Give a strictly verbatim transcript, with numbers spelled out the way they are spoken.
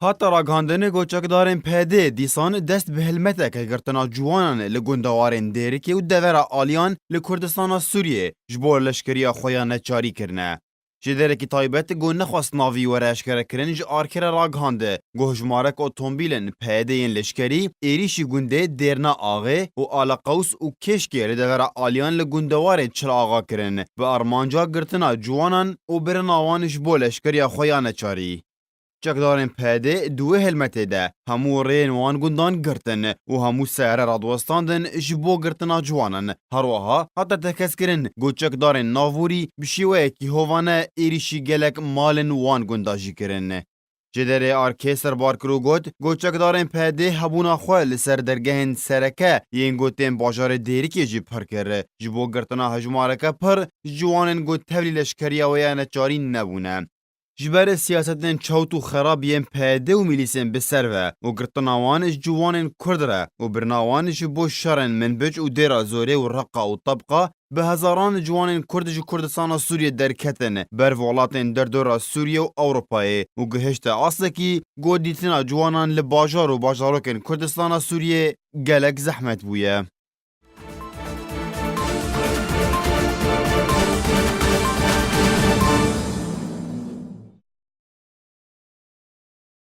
Hate ragihandin ku çekdarên P D dîsan dest bi hilmeteke girtina ciwanan li gundewarên Dêrikê û devera Aliyan li Kurdistana Sûriyê ji bo leşkeriya xwe ya neçarî kirine. Ji derekî taybet ku nexwest navî were eşkerekirin ji arkê re ragihand ku hejmarek otomobîlên P Y D'yên leşkerî êrîşî gundê Dêrna Axê û Ala Qews û Kêşkê li devera Aliyan li gundewarê Çil Axa kirin, bi armanca girtina ciwanan û birina wan ji bo leşkeriya xwe ya neçarî. Çekdarên P Y D di wê helmetê de hemû rêyên wan gundan girtin û hemû seyare radiwestandin ji bo girtina ciwanan. Herwiha hate tekez kirin ku çekdarên navborî bi şêweyekî hovane êrîşî gelek malên wan gunda jî kirin. Ji derê arkê serbar kir û got ku çekdarên P Y D hebûna xwe li ser dergehên sereke yên ku tên bajarê Dêrikê jî pir kir. Ji bo girtina hejmareke pir ji ciwanên ku tevlî leşkeriya wê ya neçarî nebûne. Ji ber siyasetên çewt û xerab yên P Y D û milîsên bi ser ve û girtina wan ji ciwanên Kurd re û birina wan ji bo şerên Minbic û Dêra Zorê û Reqa û Tebqa, bi hezaran ciwanên Kurd ji Kurdistana Sûriyê derketin ber welatên derdora Sûriyê û Ewropayê û gihişte astekî ku dîtina ciwanan li bajar û bajarokên Kurdistana Sûriyê gelek zehmet bûye.